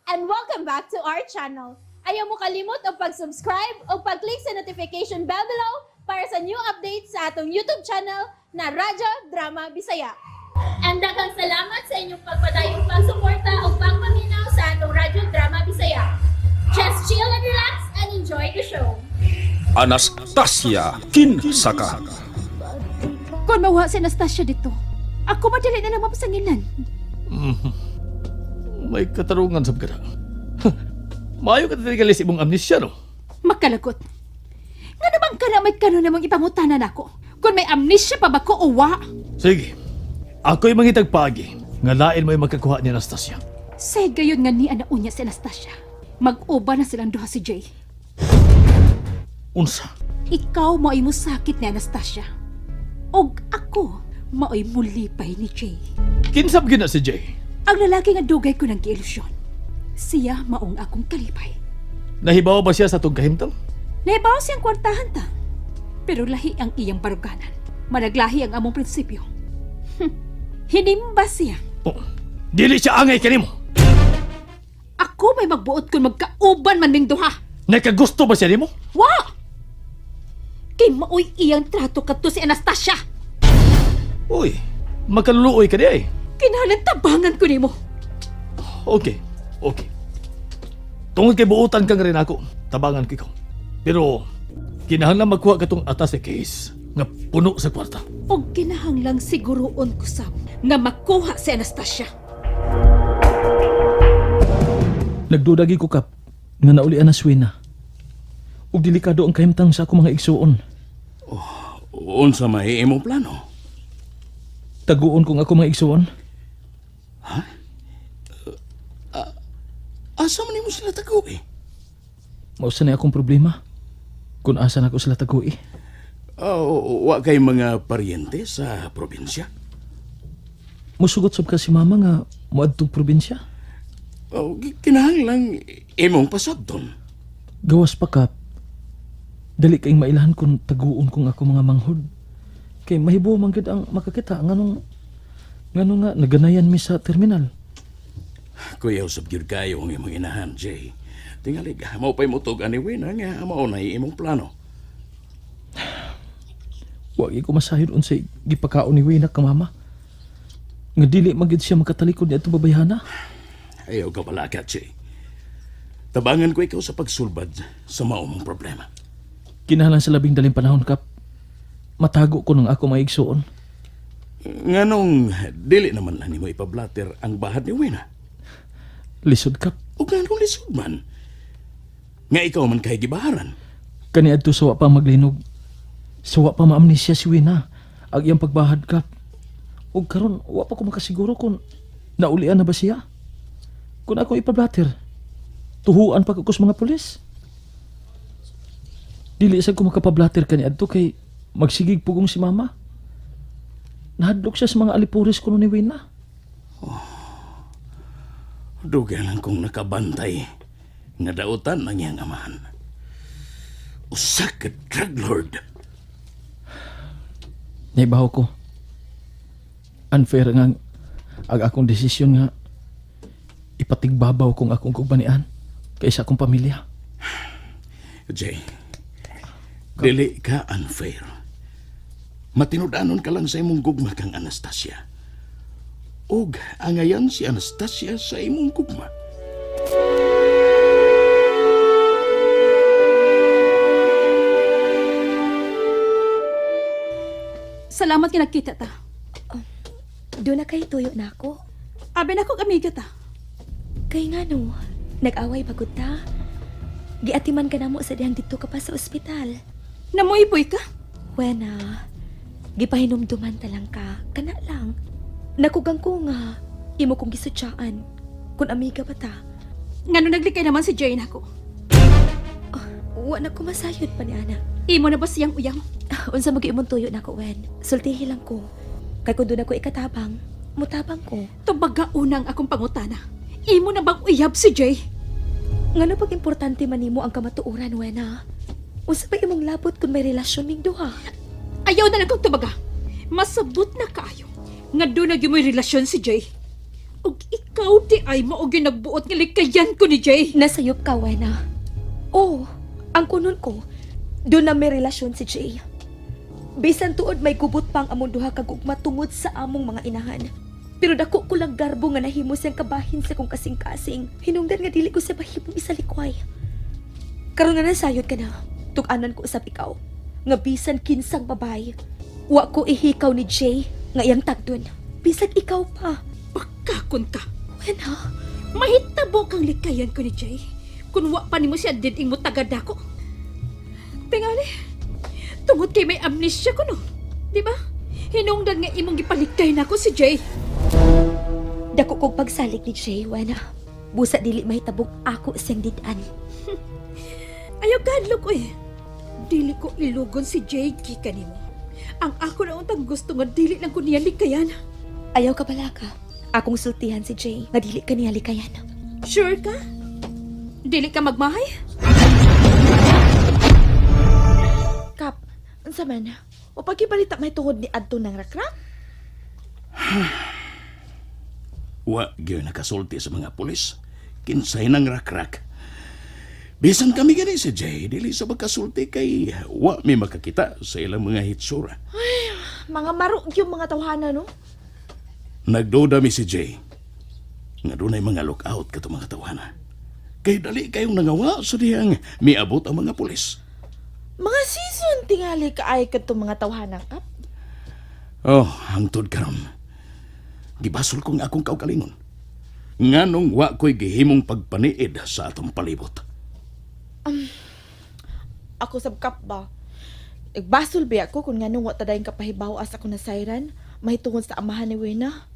And welcome back to our channel. Ayaw mo kalimot og pag-subscribe o pag-click sa notification bell below para sa new updates sa atong YouTube channel na Radyo Drama Bisaya. And daghang salamat sa inyong pagpadayong pagsuporta o pagpaminaw sa atong Radyo Drama Bisaya. Just chill and relax and enjoy the show. Anastasia Kinsaka. Kung mawa si Anastasia dito, ako madali na lang mapasangilan. May katarungan sab ka na. Maayo ka tingali sa imong amnesia, no? Makalagot. Nga naman ka na may kano namang ipangutanan ako. Kung may amnesia pa ba ko o wa? Sige. Ako'y mangitag paagi. Nga lain mo'y magkakuha ni Anastasia. Say gayon nga ni ana unya si Anastasia. Mag-uba na silang duha si Jay. Unsa? Ikaw mao'y musakit ni Anastasia. Og ako mao'y mulipay ni Jay. Kinsab gyud na si Jay. Ang lalaki nga dugay ko ng giilusyon. Siya maong akong kalipay. Nahibaw ba siya sa atong kahimtang? Naibaw siyang kwartahan ta. Pero lahi ang iyang baruganan. Managlahi ang among prinsipyo. Hinimba siya. Oh, dili siya angay kanimo. Ako may magbuot kung magkauban man ming duha. Nakagusto ba siya nimo? Wa! Kay maoy iyang trato kadto si Anastasia. Uy, makaluluoy ka di ay. Kinahanglan tabangan ko nimo. Okay, okay. Tungod kay buutan ka nga rin ako, tabangan ko ikaw. Pero, kinahanglan magkuha ka tong atas sa case nga puno sa kwarta. Og kinahanglang siguroon ko sab nga makuha si Anastasia. Nagduda gyud ko kap nga naulian na suwena. Ug delikado ang kahimtang sa akong mga igsuon. Unsa may imong plano? Taguon kong ako mga igsuon. Asa man nimo sila taguhi? Mao sa ni akong problema. Kung asa na ko sila tagui. Oh, wa kay mga paryente sa probinsya? Musugot sab ka si mama nga moadtong probinsya. Oh, kinahanglan imong pasabton. Gawas pa kap. Dali kayong mailahan kung taguon kong ako mga manghod. Kay mahibo man gyud ang makakita nganong ngano nga naganayan mi sa terminal. Kuya usab gyud kayo ang imong inahan, Jay. Tingali mao pay motog anyway na nga mao na imong plano. Wa gyud ko masayod unsay gipakaon ni Wina kang mama. Nga dili man gyud siya makatalikod ni atong babayhana. Ayaw ka balaka, Jay. Tabangan ko ikaw sa pagsulbad sa mao mong problema. Kinahanglan sa labing daling panahon kap. Matago ko ng ako mga igsuon. Nganong dili naman lang nimo ipablater ang bahad ni Wena. Lisod kap. Ug nganong lisod man? Nga ikaw man kay gibaharan. Kaniadto sa wa pa maglinog. Sa wa pa maamnesia si Wina. Ang iyang pagbahad kap. Ug karon wa pa ko makasiguro kung naulian na ba siya. Kung ako ipablater, tuhuan pa ko sa mga pulis. Dili sa ko makapablater kaniadto kay magsigig pugong si mama. Nahadlok siya sa mga alipuris kuno ni Wina. Dugay lang kong nakabantay nga dautan ang iyang amahan. Usa ka drug lord. Naibaw ko. Unfair nga ang akong desisyon nga ipatigbabaw kong akong kugbanian kaysa akong pamilya. Jay, dili ka unfair. Matinud-anon ka lang sa imong gugma kang Anastasia. Ug angayan si Anastasia sa imong gugma. Salamat nga nagkita ta. Doon na kay tuyo na ako. Abi na kong amiga ta. Kay nga no, nag-away bagod ta. Giatiman ka namo sa dihang didto ka pa sa ospital. Namuiboy ka? Wena, gipahinumduman ta lang ka, kana lang. Nakugang ko nga, imo kong gisutyaan, kung amiga ba ta. Ngano naglikay naman si Jane ako. Wa na ko masayod pa ni ana. Imo na ba siyang uyang? Unsa mag imong tuyo na ko, Wen. Sultihi lang ko. Kay kung doon ako ikatabang, mutabang ko. Tumbaga unang akong pangutana. Imo na bang uyab si Jay? Ngano pag importante man nimo ang kamatuoran, Wena? Unsa pa imong labot kung may relasyon ming duha? Ayaw na lang kong tubaga. Masabot na kaayo. Nga doon na mo'y relasyon si Jay. Ug ikaw di ay mao gyud nagbuot nga likayan ko ni Jay. Nasayop ka, Wena. Oo, ang kunon ko, doon na may relasyon si Jay. Bisan tuod may gubot pang among duha ka gugma tungod sa among mga inahan. Pero dako ko lang garbo nga nahimo siyang kabahin sa kong kasing-kasing. Hinungdan nga dili ko siya mahimong isalikway. Karon nga nasayod ka na, tug-anan ko usab ikaw. Nga bisan kinsang babay, wa ko ihikaw ni Jay nga iyang tagdon. Bisag ikaw pa. Pagkakon ka. Wena, Mahitabo kang likayan ko ni Jay. Kung wa pa nimo siya diding mo tagad ako. Tingali, tungod kay may amnesia ko no. Di ba? Hinungdan nga imong gipalikay nako si Jay. Dako kog pagsalig ni Jay, Wena. Busa dili mahitabong ako siyang didan. Ayaw kadlok ko eh. Dili ko ilugon si Jay gikan nimo. Ang ako na untang gusto nga dili lang ko niya likayan. Ayaw ka pala ka. Akong sultihan si Jay nga dili ka niya likayan. Sure ka? Dili ka magmahay? Kap, unsa man? O pagkibalita may tungod ni adto ng rakrak? Wa gyud nakasulti sa mga pulis. Kinsay nang rakrak. Bisan kami gani si Jay, dili sa magkasulti kay wa mi makakita sa ilang mga hitsura. Mga maro yung mga tawhana no? Nagduda mi si Jay. Nga dunay mga lookout kato mga tawana. Kay dali kayong nangawa sa diyang miabot ang mga pulis. Mga season tingali kaay kadto mga tawhana kap. Oh, hangtod karon. Gibasol ko nga akong kaugalingon. Nganong wa ko'y gihimong pagpaniid sa atong palibot. Ako sab kap ba. Nagbasol ba ako kung nganong wa ta dayon kapahibaw as ako nasayran mahitungod sa amahan ni Wena.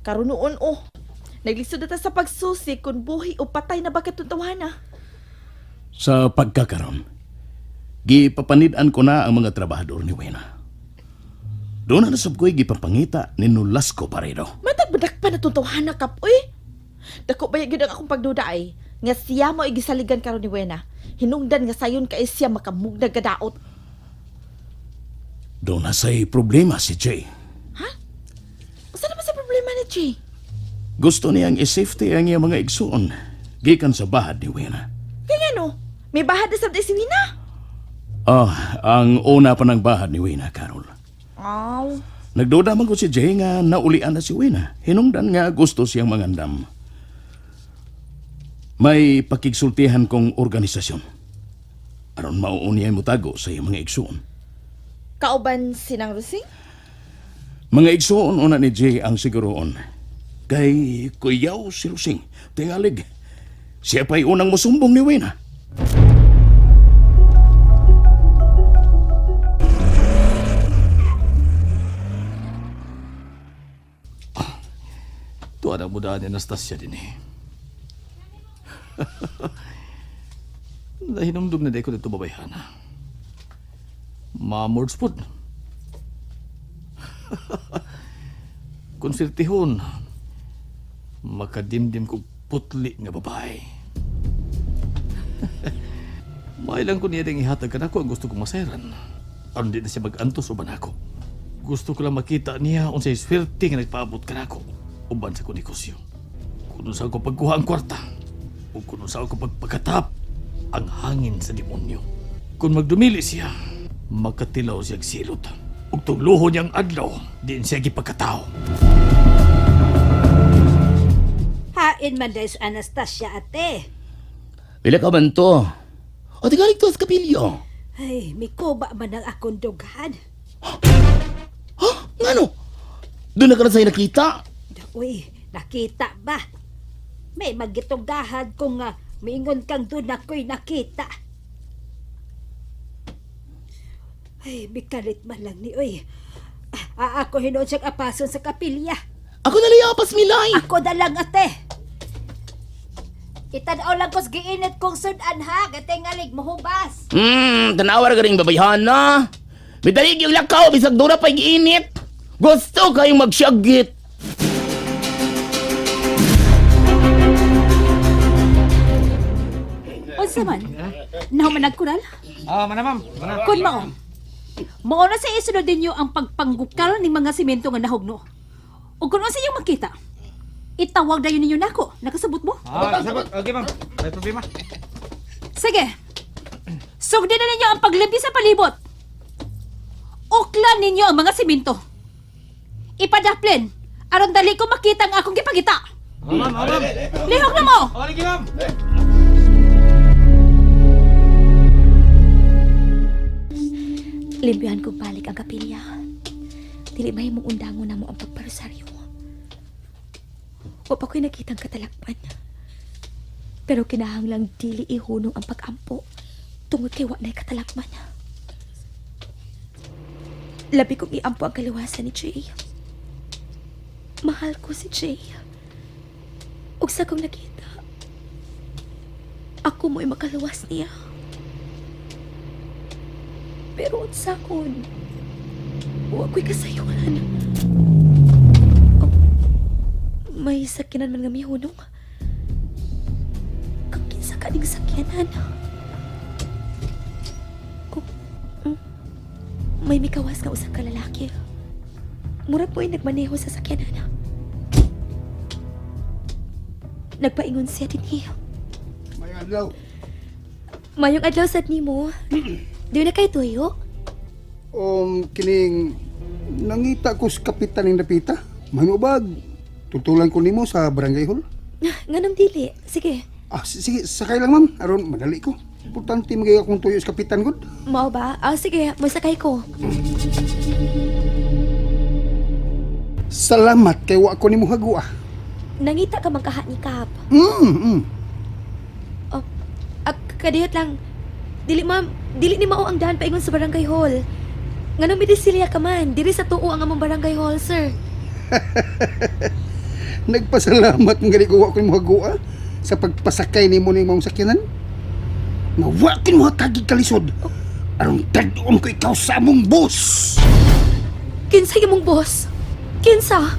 Karon noon oh. Naglisod na ta sa pagsusi kung buhi o patay na ba katong tawhana. Sa pagkakaron, gipapanid-an ko na ang mga trabahador ni Wena. Doon na nasab ko'y gipapangita ni Nolasco Paredo. Matagbadak pa na tong tawhana kap uy. Dako ba gyud ang akong pagduda ay nga siya mo igisaligan karon ni Wena. Hinungdan nga sayon kay siya makamugna gadaot. Doon na sa'y problema si Jay. Usa na ba sa problema ni Jay? Gusto niyang i-safety ang iyang mga igsuon gikan sa bahad ni Wena. Kaya nga no, may bahad na sab si Wina. Ah, ang una pa ng bahad ni Wena, Carol. Aw. Nagduda man ko si Jay nga naulian na si Wena. Hinungdan nga gusto siyang mangandam. May pakigsultihan kong organisasyon. Aron mauun niya mutago sa iyang mga igsuon. Kauban sinang Rusing? Mga igsuon una ni Jay ang siguroon. Kay kuyaw si Rusing, tingalig. Siya pa'y unang musumbong ni Wena. Tuwa na mo daan ni Anastasia din eh. Nahinumdum na di ko dito babayhana. Mamords po. Konsertihon. Makadimdim ko putli nga babae. Mailang ko niya ding ihatag ka nako ang gusto kong masayran. Aron di na siya mag-antos uban ako. Gusto ko lang makita niya unsay swerte nga nagpaabot ka nako uban sa akong negosyo. Kung sa ako pagkuha ang kwarta o kung sa ako pagpakatap ang hangin sa demonyo. Kung magdumili siya, makatilaw siya og silot. Ug tugluho niyang adlaw, diin siya gipagkatao. Hain man dahil sa Anastasia ate. Pila ka man to? O tingalig to sa kapilyo. Ay, mikuba man ang akong dughan. Ha? Ngano? Doon na ka na sa'yo nakita? Uy, nakita ba? May magitugahad kung miingon kang doon ako'y nakita. Ay, mikalit man lang ni Uy. Ah, ako hinoon siyang apason sa kapilya. Ako na liyapas, Milay! Ako na lang ate. Itanaw lang ko's giinit kong sudan ha, gatingalig mohubas. Tanawar ka rin babayhan na. Midalig yung lakaw, bisag dura pa'y giinit. Gusto kayong magsyagit. Unsa man? Nahuman nagkural? Ah, mana ma'am. Mana. Kun mao. Mao na sa isunod ninyo ang pagpanggukal ning mga simento nga nahugno. Ug kun unsa iyong makita, Itawag dayon ninyo nako. Nakasabot mo? Ah, sabot. Okay, ma'am. May problema. Sige. Sugdin na ninyo ang paglimpyo sa palibot. Uklan ninyo ang mga simento. Ipadaplin aron dali ko makita ang akong gipangita. Oh, ma'am, oh, ma'am. Lihok na mo! Oh, lagi, ma'am. Limpyohan ko balik ang kapilya. Dili mahimong undangon na mo ang pagparosaryo. Wa pa ko'y nakitang katalakpan. Pero kinahanglang dili ihunong ang pag-ampo tungod kay wa na'y katalakman. Labi kong iampo ang kaluwasan ni Jay. Mahal ko si Jay. Ug sa kong nakita, ako mo'y makaluwas niya. Pero unsa kon? Wa ko'y kasayuran. Oh, may sakyanan man nga mihunong. Kakinsa ka ning sakyanan. Oh, may mikawas nga usa ka lalaki. Murag po'y nagmaneho sa sakyanan. Nagpaingon siya dinhi. May adlaw. Mayong adlaw sad nimo. Di na kay tuyo. Kining nangita ko sa kapitan ng Dapita. Mahimo bag. Tutulan ko nimo sa barangay hall. Nganong dili? Sige. Ah, sige, sakay lang ma'am. Aron madali ko. Importante magay akong tuyo sa kapitan gud. Mao ba? Ah, sige, masakay ko. Salamat kay wa ko nimo hago ah. Nangita ka man kaha ni Kap. Oh, ah, kadiyot lang. Dili ma'am, dili ni mao ang daan paingon sa barangay hall. Nganong midisilia ka man, diri sa tuo ang among barangay hall, sir. Nagpasalamat ng gani ko wa ko nimo hago ah sa pagpasakay nimo ning maong sakyanan. Nga wa ko nimo hatagig kalisod. Aron tag-on ko ikaw sa among boss. Kinsa imong boss? Kinsa?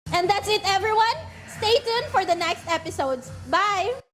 And that's it, everyone. Stay tuned for the next episodes. Bye!